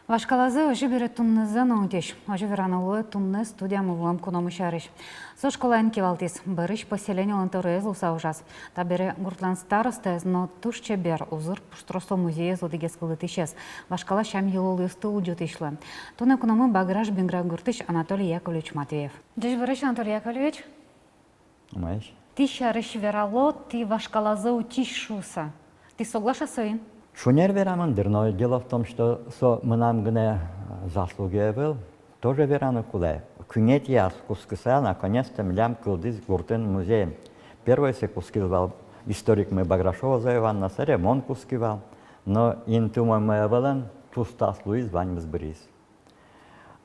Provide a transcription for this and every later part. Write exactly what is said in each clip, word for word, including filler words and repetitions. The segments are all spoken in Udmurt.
Вашкалазэ озьы бере туннэзэ но утись. Озьы вераны луэ туннэ студиямы вуэм куномы сярысь. Со школаын кивалтӥз, бӧрысь поселенилэн тӧроез луыса ужаз. Табере гуртлэн старостаез но туж чебер, узыр пуштрослы музеез одӥгез кылдытӥсез, вашкала сям-йылолъёсты улӟытӥсь луэ. Туннэ куномы Баграш-Бенгра гуртысь Анатолий Яковлевич Матвеев. Ӟечбуресь, Анатолий Яковлевич. Умоесь. Тӥ сярысь верало, тӥ вашкалазэ утись шуыса. Тӥ соглаш-а соин? Шонер верамын дыр, но дело в том, что со мынам гинэ, э, заслуга ӧвӧл, тоже вераны кулэ. Куинетӥяз кутскыса, наконец-то, милям кылдӥз гуртын музей. Первойсэ кутскиз вал историкмы Баграшова Зоя Ивановна, собере мон кутски вал. Но инты умоймы ӧвӧлэн, тус-тас луиз, ваньмыз быриз.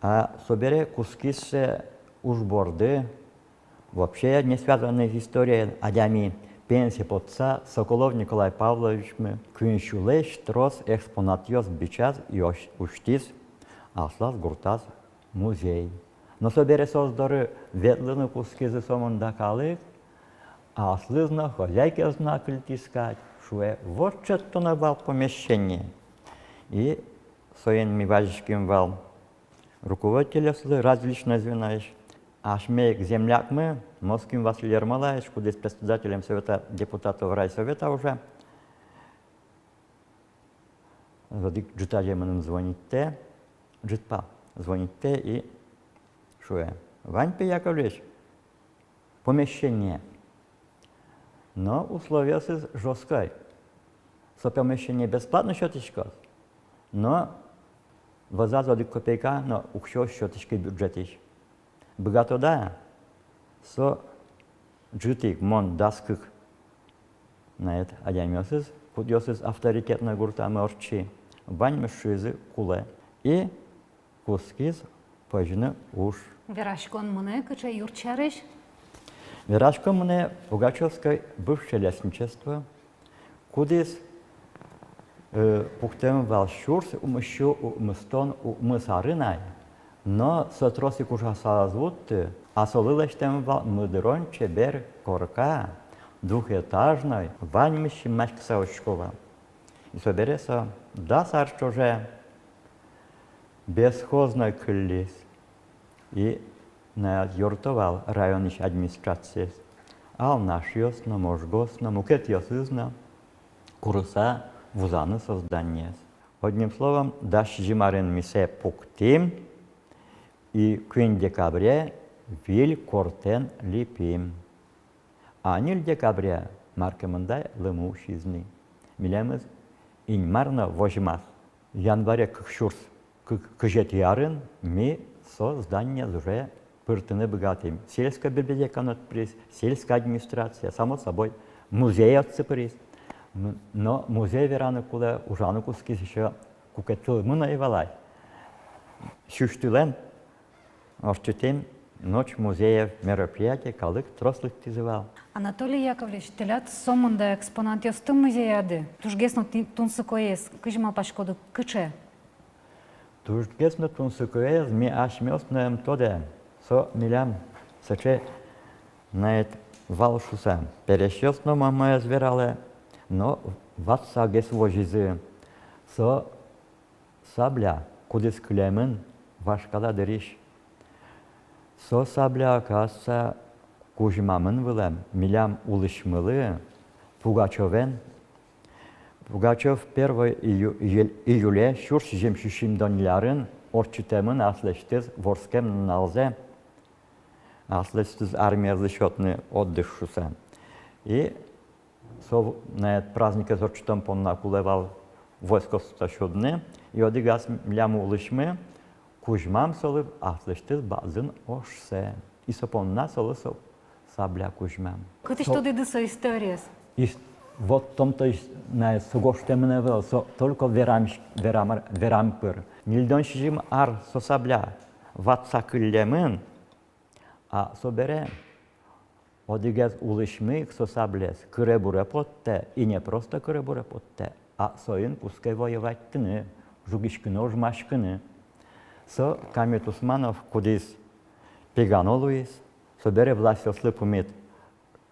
А собере кутскиз сыӵе уж борды, вообще не связанный с историей адями, пенсие потса, Соколов Николай Павловичмы куинь сюлэсь трос экспонатъёс бичаз и ось-, усьтӥз аслаз гуртаз музей. Но собере соос доры ветлыны кутскизы сомында калык, аслыз но хозяйкаез но акыльтӥз кадь, шуэ, вот четтоно вал помещение. И соин ми вазиським вал руководительёслы различной звеноысь. Асьме ик землякмы, Москин Василий Ермолаевич, кудӥз председателем Совета депутатов райсовета ужа, одӥг ӝытазе мыным звонитьтэ, ӝытпал, звонитьтэ и шуэ: «Вань, пе, Яковлевич, помещение. Но условиосыз жёсткой. Со помещение бесплатно сётӥськоз, но вӧзаз одӥг копейка но уксё уз сётӥськы бюджетысь. Быгатоды-а?» Со ӝытӥг мон дас кык, наед, адямиосыз, кудъёсыз авторитетной гуртамы ортчи, ваньмыз шуизы: кулэ. И кутскиз пӧзьыны уж. Вераськон мынэ кыӵе юрт сярысь? Вераськон мынэ Пугачёвской бывшее лесничество, кудӥз, э, пуктэмын вал сюрс укмыссю укмыстон укмыс арын ай, но со трос ик ужаса ӧз вутты, а солы лэсьтэмын вал мыдырон чебер корка, двухэтажной, ваньмыз синмаськыса учко вал. И собере со дас ар ӵоже бесхозной кыллиз. И наед юртто вал районысь администрациез. Алнашъёс но, Можгаос но, мукетъёсыз но курыса вузаны со зданиез. Одним словом, дас сизьым арын ми сое пуктӥм, и куинь декабре виль кортэн липим. А ньыль декабре мар ке мында лымы усиз ни. Милемыз Инмар но возьмаз. Январе кык сюрс кы-, кызетӥ арын ми со зданиез уже пыртыны быгатӥм. Сельская библиотека но пыриз, сельская администрация, само собой, музей отчы пыриз. М, но музей, вераны кулэ, ужаны кутскиз ещё куке тылмы но ӧй вал ай. Сюсьтылэн ортчытӥм «Ночь музеев» мероприятие, калык трос лыктӥз вал. Анатолий Яковлевич, тӥляд сомында экспонатъёсты музеяды тужгес но ти-, тунсыкоез, кызьы малпаськоды, кыӵе? Тужгес но тунсыкоез ми асьмеос но ӧм тодэ. Со милям сыӵе, наед, вал шуса. Пересьёс но мамаез вералэ, но ватсагес возизы. Со сабля, кудӥз кылемын вашкала дырысь. Со сабля, оказывается, кузьмамын вылэм милям улӥсьмылы Пугачёвен. Пугачёв первой ию-, июль-, июле сюрс сизьым сю сизьымдон ньыль арын ортчытэмын аслэсьтыз вордскем нуналзэ, аслэсьтыз армиезлы сётыны отдых шуса. И со, наед, праздникез ортчытон понна кулэ вал войскоосты сюдыны, и одӥгаз милям улӥсьмы кузьмам солы аслэсьтыз бадӟым ошсэ. И со понна солы со сабля кузьмам. Кытысь тодӥды со историез? Ис-, вот том-то ис-, наед, со гожтэмын ӧвӧл, со только верам, верам, верам пыр. Ньыльдон сизьым ар со сабля ватса кыллемын, а собере одӥгез улӥсьмы ик со саблез кыре-буре поттэ, и не просто кыре-буре поттэ, а соин кутске воеватьтыны, жугиськыны, ожмаськыны. Со Камит Усманов, кудӥз пегано луиз, собере властьёслы пумит,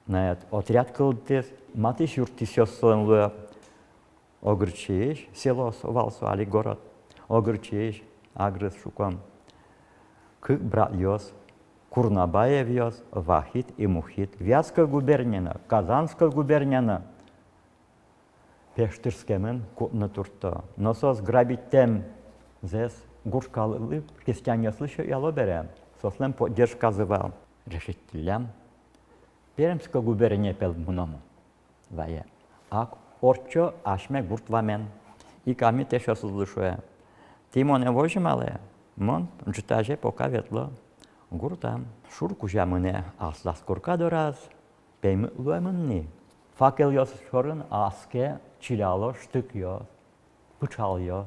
наэд, отряд кылдытӥз, матысь юрттӥсьёс солэн луэ Огырчиысь, село со вал со, али город, Огырчиысь, Агрыз шуком. Кык братъёс, Курнабаевъёс, Вахит и Мухит, Вятской губерния но, Казанской губерния но, Пештырскемын кутыны туртто. Но соос грабитьтэмзэс гурт калыклы, крестьянъёслы сётъяло бере, соослэн поддержказы вал. Решить тӥллям Пермской губерние пе мыном вае. Ак ортчо асьме гурт вамен. И Камит эшъёсызлы шуэ: тӥ монэ возьмалэ, мон ӝытазе пока ветло гуртам. Шур кузя мынэ аслаз корка дораз, пеймыт луэмын ни. Факелъёс шорын аске чиляло штыкъёс, пычалъёс.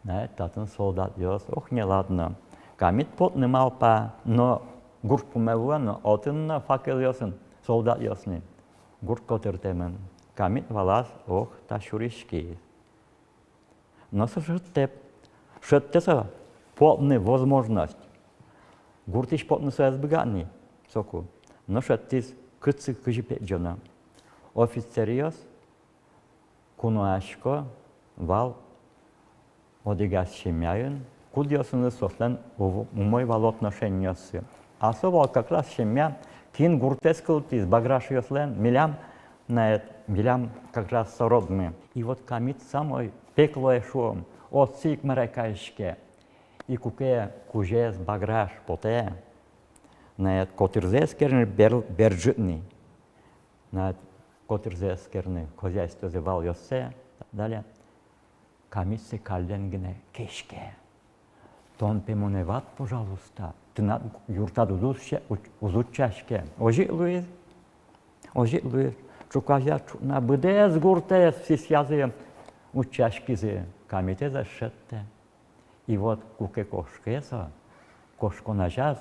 Наэд, татын солдатъёс, ох, неладно. Камит потыны малпа, но гурт пуме вуэ но, отын но факелъёсын солдатъёс ни. Гурт котыртэмын. Камит валаз: ох, та сюриськиз. Но со шедьтэ, шедьтэ со потыны возможность. Гуртысь потыны со ӧз быгаты ни соку. Но шедьтӥз, кытчы, кызьы пегӟоно. Офицеръёс куноясько вал одӥгаз семьяын, кудъёсыныз соослэн ув-, умой вал отношениоссы. А со вал как раз семья, кин гуртэз кылдытӥз, Баграшъёслэн, милям, наэд, милям как раз со родмы. И вот Камит самой пеклое, шуом, отчы ик мар ай каиське. И куке кузез Баграш потэ, наэд, котырзэ эскерыны бер-, бер ӝыт ни. Наэд, котырзэ эскерыны, хозяйствозэ, валъёссэ, так далее. Камит сое каллен гинэ кеське: тон пе монэ ват, пожалуйста, тынад юртад уз утча-, уз утчаське. Озьы ик луиз, озьы ик луиз. Ӵуказе ӵукна быдэс гуртэз сӥсьязы, утчаськизы, Камитэз ӧз шедьтэ. И вот куке кошке со, кошкон азяз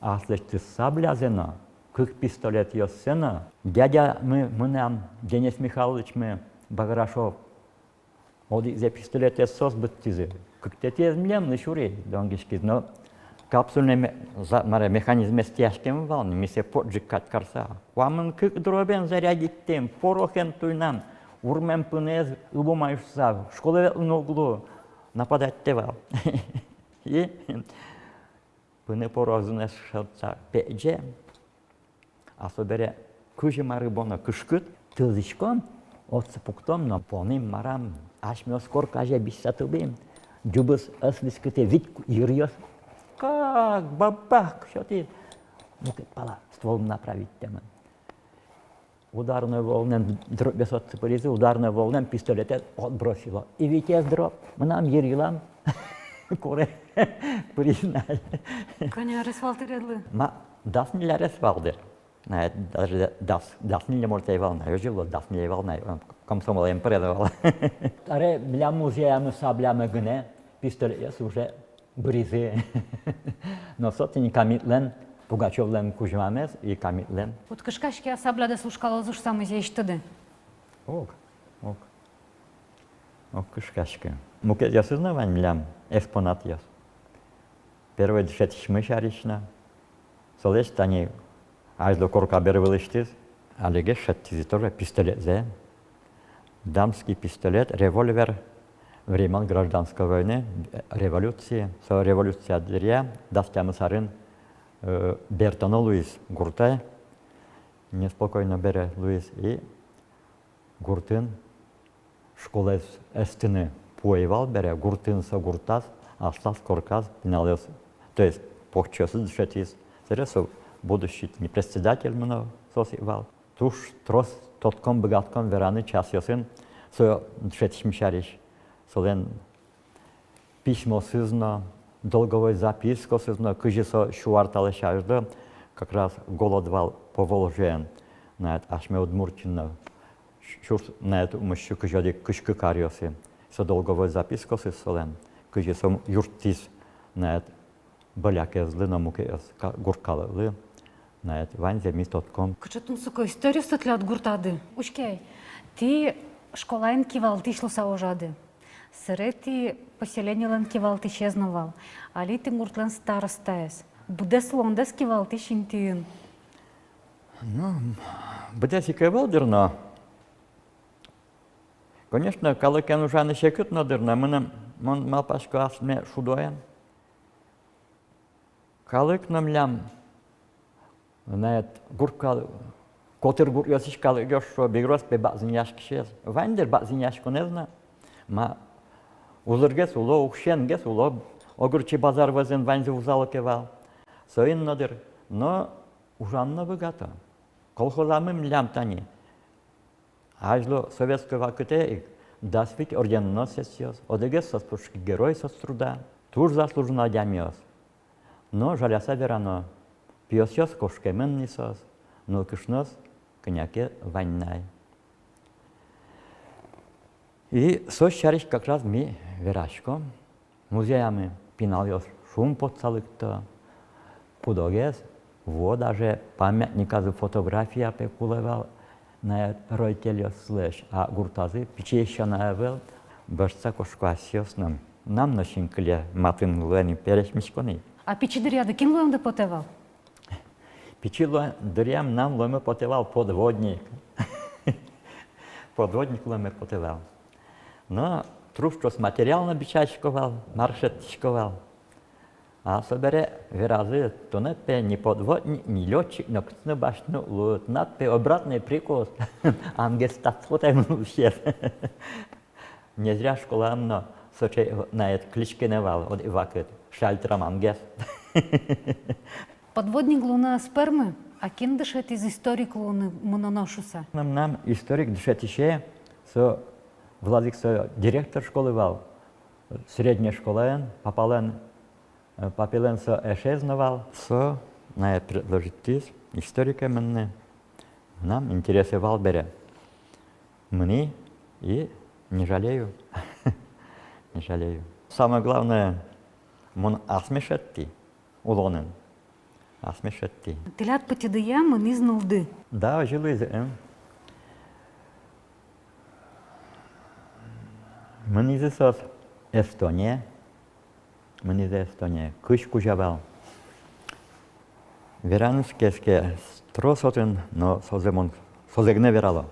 аслэсьтыз саблязэ но, кык пистолетъёссэ но. Дядямы мынам, Денис Михайловичмы Баграшов, одӥгзэ пистолетэз соос быдтӥзы. Кыктэтӥез милемлы сюри донгиськиз, но капсульный ме-, за-, мар-а, механизмез тӥяськем вал ни, ми сое потӝик кадь карыса. Куамын кык дробен зарядить тӥм, порохен туйнам, урмем пынэз ыбу май шуса, школае ветлыны уг лу, нападать каре вал. И пыны порох зынэз шедьтыса пегӟе. А собере кызьы мар ыбоно, кышкыт, тылзӥськом, отчы пуктом но понӥм, марам, асьмеос корка азе бызьыса тубим, ӟубыз ӧз вискытэ, вить йыръёс как бабах сётӥз, мукет пала стволмы направить тэмын. Ударной волнэн дробез отчы пыризы, ударной волнэн пистолетэз отбросило. И витез дроб мынам йырйылам куре пыриз на. Кӧня арес вал тӥледлы? Ма, дас ньыль арес вал дыр. На, даже дас, дас ньыль, может, ӧй вал на, озьы луоз, дас ньыль ӧй вал на, комсомолэн пырен вал. Таре милям музеямы саблямы гинэ, пистолетъёс уже быризы. Но со тӥни Камитлэн, Пугачёвлэн кузьмамез и Камитлэн. Вот кышкаське-а, саблядэс лушкалозы шуса музейысьтыды? Ог, ог. Ог кышкаське. Мукетъёсыз но вань милям экспонатъёс. Первой дышетӥсьмы сярысь но. Солэсь тани азьло корка бервылысьтыз, алигес шедьтӥзы тоже пистолетсэ. Дамский пистолет, револьвер времён Гражданской войны, э, революции. Со революция дыръя, дас тямыс арын, э, бертоно луиз гуртэ, неспокойно бере луиз, и гуртын школаез эстыны пуэ вал бере, гуртын со гуртаз, аслаз корказ пиналъёс, то есть покчиосыз дышетӥз. Собере со будущий тӥни председатель мыно соос ик вал. Туж трос тодкон, быгатӥськон вераны часъёсын со дышетӥсьмы сярысь. Солэн письмосыз но, долговой запискаосыз но, кызьы со сю ар талэсь азьло, как раз голод вал Поволжьеын, на, асьме Удмуртиын но, сю-, сюрс, на, укмыс сю кызь одӥг, кызь кык аръёсы. Со долговой запискаосыз солэн, кызьы со юрттӥз, на, бӧлякезлы но мукетъёс ка-, гурт калыклы, на, ваньзэ ми тодком. Кыӵе тунсыко историосты тӥляд гуртады. Учке ай, тӥ школаын кивалтӥсь луыса ужады. Сэре тӥ поселенилэн кивалтӥсез но вал, али тӥ гуртлэн старостаез. Быдэс улондэс кивалтӥсь интыын. Ну, быдэс ик ӧвӧл дыр но. Конечно, калыкен ужаны секыт но дыр но, мыным, мон малпасько, асме шудоен. Калык но милям, знаете, гурт кал-, котыр гуртъёсысь калыкъёс, шуо, бигрос пе бадӟымъяськисез. Вань дыр бадӟымъяськонэз но. Ма, узыргес уло, уксёенгес уло, огурчи базар вӧзын ваньзы вузало ке вал. Соин но дыр, но ужаны но быгато. Колхозамы милям тани. Азьло советской вакытэ ик дас вить орденоносецъёс, одӥгез соос пушкы Герой соцтруда, туж заслуженной адямиос. Но жаляса верано, пиосъёс кошкемын ни соос, нылкышноос кӧня ке вань на ай. И соос сярысь как раз ми вераськом. Музеямы пиналъёс шумпотса лыкто. Куд-огез вуо, даже памятниказы фотография пе кулэ вал, на ай ройтэльёслэсь, а гуртазы пичи ещё на ӧвӧл, бӧрдыса кошко асьсэос но. Мынам но синкыле матын луэ ни, пересьмисько ни. А пичи дыръяды кин луэмды потэ вал? Пичи луэ-, дыръям мынам луэммы потэ вал подводник. Подводник луэммы потэ вал. Но трос-трос материал но бичасько вал, мар шедьтӥсько вал. А собере веразы: тонэ пе ни подводник, ни лётчик, но кытын но басьтыны луэ, тынад пе обратный прикус, ангес татчы потэмын луэ. Не зря школаын но сыӵе, на ай, кличкаен вал одӥг вакыт: Шальтрам ангес. Подводник луыны ӧз пӧрмы, а кин дышетӥз историк луыны мыноно шуыса? Мынам историк дышетӥсе, со Владик, со директор школы вал, средней школаын, папалэн, э, папелэн со эшез но вал. Со, на ай, предложить кариз историке мыныны. Мынам интересэ вал бере. Мынӥ и не жалею. Не жалею. Самое главное, мон асме шедьтӥ улонын. Асме шедьтӥ. Тӥляд пытьыдыя мынӥз нылды. Да, озьы луиз, э. Мынӥзы соос Эстоние. Мынӥзы Эстоние, кызь кузя вал. Вераны ке, эске трос отын, но созэ мон, созэ гинэ верало.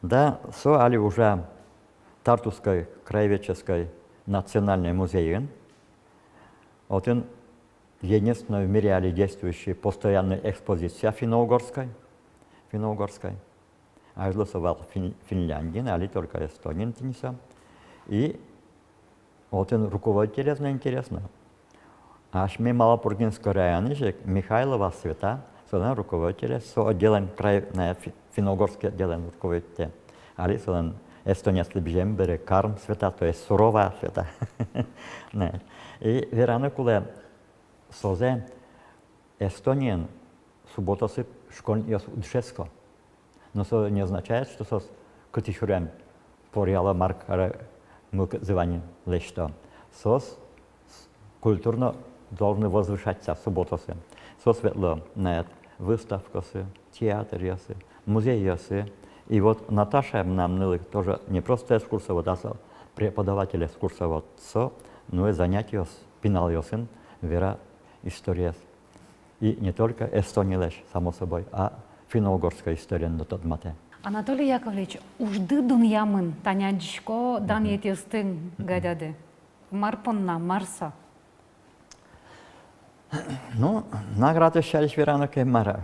Да, со али ужа Тартуской краеведческой национальной музейын. Отын единственной в мире али действующей постоянной экспозиция финно-угорской. Финно-угорской. Азьло со вал Фин-, Финляндиын, али только Эстониын тӥни со. И отын руководителез но интересно. Асьме Малопургинской районысь ик Михайлова Света, солэн руководителез, со отделэн край-, на, фи-, финно-угорской отделэн руководителез. Али солэн Эстониысь бызем бере Карм Света, то есть суровая Света. На. И вераны кулэ, созэ Эстониын субботаосы школьникъёс уд дышетско. Но со не означает, что соос кытӥ сюрем поръяло, мар каро, мылкыдзы вань ини лэсьто. Соос культурно должны возвышаться субботаосы. Соос ветло на выставкаосы, театръёсы, музейёсы. И вот Наташа, мынам нылы, тоже не просто экскурсовод, а со преподаватель-экскурсовод. Со нуэ занятиос пиналъёсын, вера историез. И не только Эстонилэсь, само собой, а финно-угорской историен но тодматэ. Анатолий Яковлевич, ужды дунъямын, тани адӟисько данъетъёсты гадяды. Мар понна, мар со? Ну, наградъёс сярысь верано ке, мар,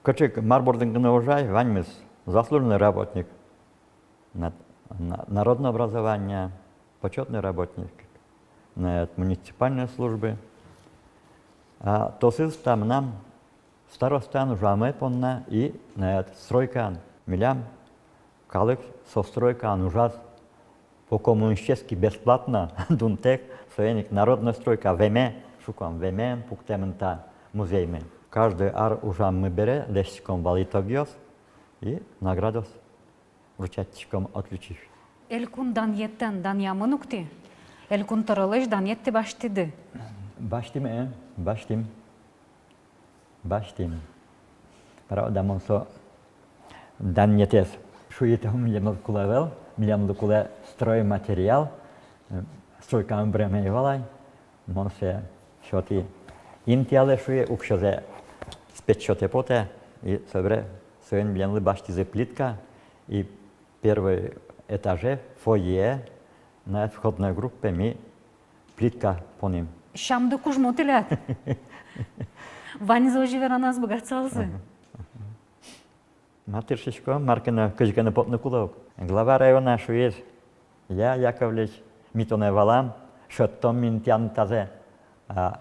кыӵе ке мар бордын гинэ ужай, ваньмыз заслуженный работник на-, на-, народного образования, почётный работник, на-, муниципальной службы. А тросэз та мынам старостаын ужамы понна и, на-, стройкаын. Милям калык со стройкаын ужаз по-коммунистически бесплатно, дунтэк, соин ик народной стройка веме, шуком, веме пуктэмын та музеймы. Каждый ар ужамы бере лэсьтӥськом вал итогъёс и наградос вручать кариськом отличившимся. Элькун данъетэн данъямын ук тӥ? Элькун тӧролэсь данъет тӥ басьтӥды? Басьтӥм, э, басьтӥм. Басьтӥм. Правда, мон со данъетэз шуыны милемыз кулэ ӧвӧл, Милемлы кулэ стройматериал, э, стройкамы быремын ӧй вал ай. Мон сое сётӥ интыялы, шуэ, уксёзэ спецсчётэ потэ, и собере соин милемлы басьтӥзы плитка, и первой этаже, фойе, на входной группе ми плитка понӥм. Сямды кужмо тӥляд. Ваньзэ озьы вераны ӧз быгатысалзы. Ага, ага. Ма тыршиськом, мар ке но, кызьы ке но потыны кулэ ук. Глава района шуиз: «Я, Яковлевич, ми тонэ валам, шедьтом ми тӥян тазэ, а,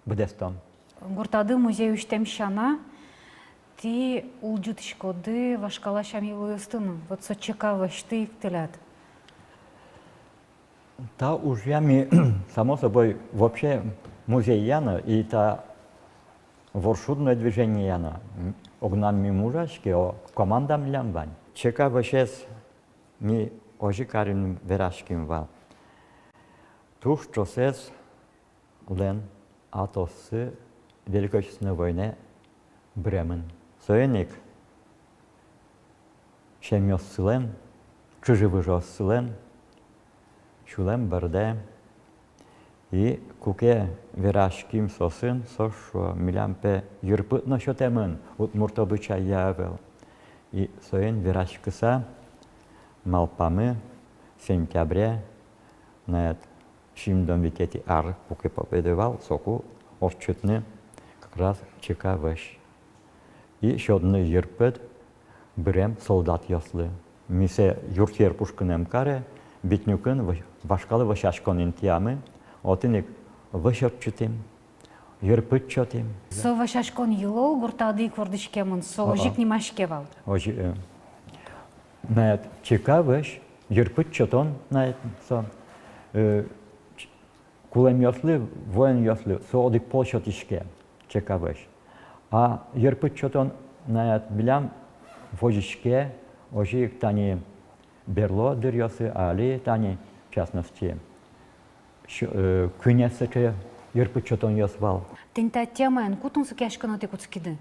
быдэстом». Гуртады музей усьтэм сяна, тӥ улӟытӥськоды вашкала сям-йылолъёсты но, вот со ЧК вӧсьты ик тӥляд. Та ужъя ми, само собой, вообще музейя но, и та воршудной движенияя но, м, огнам ми ум ужаське, о, команда милям вань. ЧК вӧсез ми озьы карим, вераським вал. Туж тросэз лэн Атоссы, Великой Отечественной войнае быремын. Соин ик семьёссылэн, чыжы-выжыоссылэн сюлэм бӧрдэ. И куке вераським соосын, соос шуо: «Милям, пе, йырпыд но сётэмын, удмурт обычайя ӧвӧл». И соин вераськыса малпамы сентябре, наэд, сизьымдон витетӥ ар, куке Победа вал, соку ортчытыны как раз ЧК вӧсь. И сётыны йырпыд бырем солдатъёслы. Ми сое юртъер пушкын ӧм каре, Битнюкын вӧ-, вашкала вӧсяськон интыямы, отын ик вӧсь ортчытӥм, йырпыд сётӥм. Со вӧсяськон йылол гуртады ик вордӥськемын, со озьы ик нимаське вал. Озьы, э, наэд, ЧК вӧсь, йырпыд сётон, наэд, со, э, ч-, кулэмъёслы, военъёслы со одӥг пол сётӥське, ЧК вӧсь. А йырпыд сётон, наэд, милям возиське озьы ик тани берло дыръёсы, али тани, в частности, сю-, э, куинь сыӵе йырпыд сётонъёс вал. Тӥни та темаен ку тунсыкъяськыны тӥ кутскиды?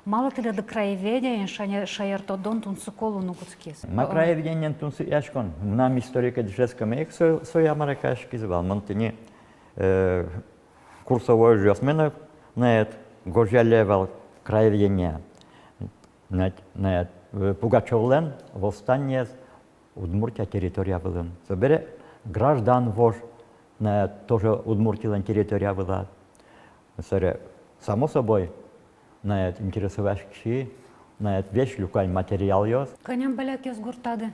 Малы тӥледлы краеведениен шае-, шаертодон тунсыко луыны кутскиз? Ма, краеведениен тунсыкъяськон? Мынам историкез дышетскеме ик со-, соя мар кариськиз вал. Мон тӥни, э, курсовой ужъёсме но, наэд, гожъяллям вал краеведение. Наэд, наэд, э, Пугачёвлэн восстаниез Удмуртия территория вылын. Собере граждан вож, наэд, тоже Удмуртилэн территория вылаз. Собере, само собой, наэд, интересоваськи, наэд, весь люкань материалъёс. Кӧня бӧлякъёс гуртады?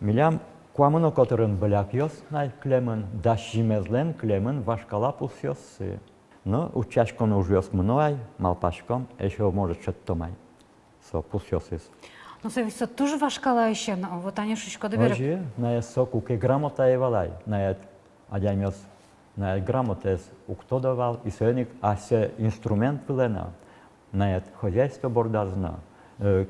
Милям куамын но котырын бӧлякъёс, наэд, кылемын, дас сизьымезлэн кылемын вашкала пусъёссы. Но утчаськон ужъёс мыно ай, малпаськом, эшшо, может, шедьтом ай со пусъёсыз. Но со ведь со туж вашкалаысен, вот тани шуиськоды бере. Озьы, наэд, со куке грамота ӧй вал ай, наэд, адямиос, наэд, грамотаез уг тодо вал, и соин ик асьсэ инструмент вылэ но, наэд, хозяйство бордаз но, э,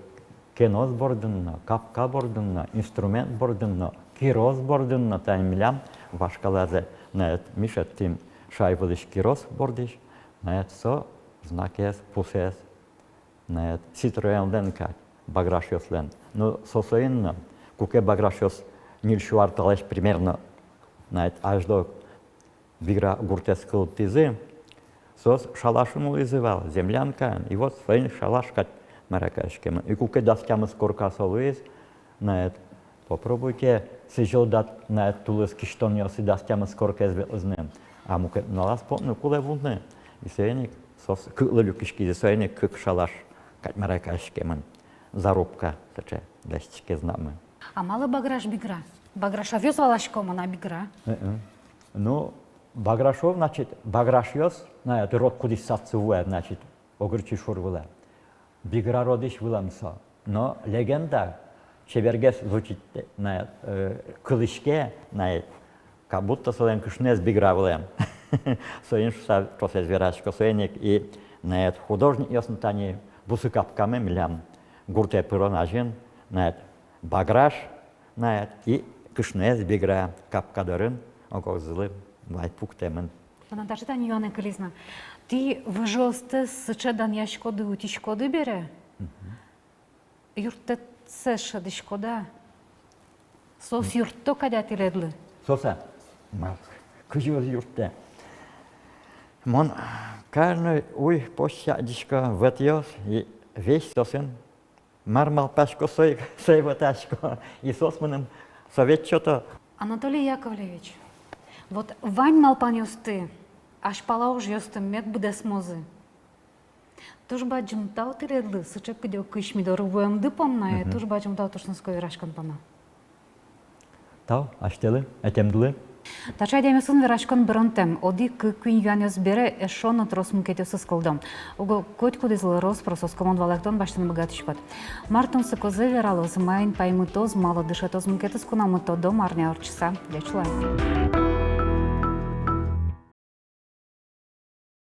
кенос бордын но, капка бордын но, инструмент бордын но, кирос бордын но, тани милям вашкалазэ, наэд, ми шедьтӥм шай вылысь кирос бордысь, наэд, со знакез, пусэз. Наэд, Ситроенлэн кадь, Баграшъёслэн. Ну, со соин но, куке Баграшъёс ньыль сю ар талэсь примерно, наэд, азьло Бигра гуртэз кылдытӥзы, соос шалашын улӥзы вал, землянкаын. И вот соин шалаш кадь мар кариськемын. И куке дас тямыс корка со луиз, наэд, попробуйте, сӥзьылдад, наэд, тулыс кисьтонъёсы дас тямыс коркаез ветлыны. А мукет нуналаз потыны кулэ вуыны. И соин ик соос кыклы люкиськизы, соин ик кык шалаш кадь мар кариськемын. Зарубка сыӵе лэсьтӥське знакмы. А малы Баграш Бигра? Баграшовъёс валасько, мон а Бигра. Э-э. Ну, Баграшов, значит, Баграшъёс, наэд, род кудӥз садсы вуэ, значит, Огырчи шур вылэ. Бигра родысь вылэм со. Но легенда чебергес звучит, наэд, э, кылӥське, наэд, как будто солэн кышноез Бигра вылэм. Соин шуса тросэз верасько, соин ик и, наэд, художникъёс но тани бусы капкамы милям гуртэ пырон азьын, наэд, Баграш, наэд, и кышноез Бигра капка дорын ог-огзылы вай пуктэмын. Мынам таӵе тани юанэ кылиз на. Тӥ выжыостэс сыӵе данъяськоды, утиськоды бере, мгм, юрттэтсэ шӧдӥськоды-а? Соос юртто кадь-а тӥледлы? Соос-а? Мар, кызьы ӧз юрттэ. Мон карны уй пӧсь адӟисько, вӧтъёс, и весь соосын. Мар малпасько, сое, сое вӧтасько. И соос мыным совет сёто. Анатолий Яковлевич, вот вань малпанъёсты, азьпала ужъёсты мед быдэсмозы. Туж бадӟым тау тӥледлы сыӵе кыдёкысь ми доры вуэмды понна, э, Мгм. туж бадӟым тау тушныско вераськон понна. Тау асьтэлы, ӧтемдылы. Таӵе адямиосын вераськон быронтэм, одӥг-кык-куинь юанъёс бере эшшо но трос мукетъёсыз кылдо. Уго котькудӥзлы рос-прос оскымон валэктон басьтыны быгатӥськод. Мар тунсыкозэ вералоз, маин паймытоз, малы дышетоз мукетыз кунамы, тодом арня ортчыса. Ӟеч луэ.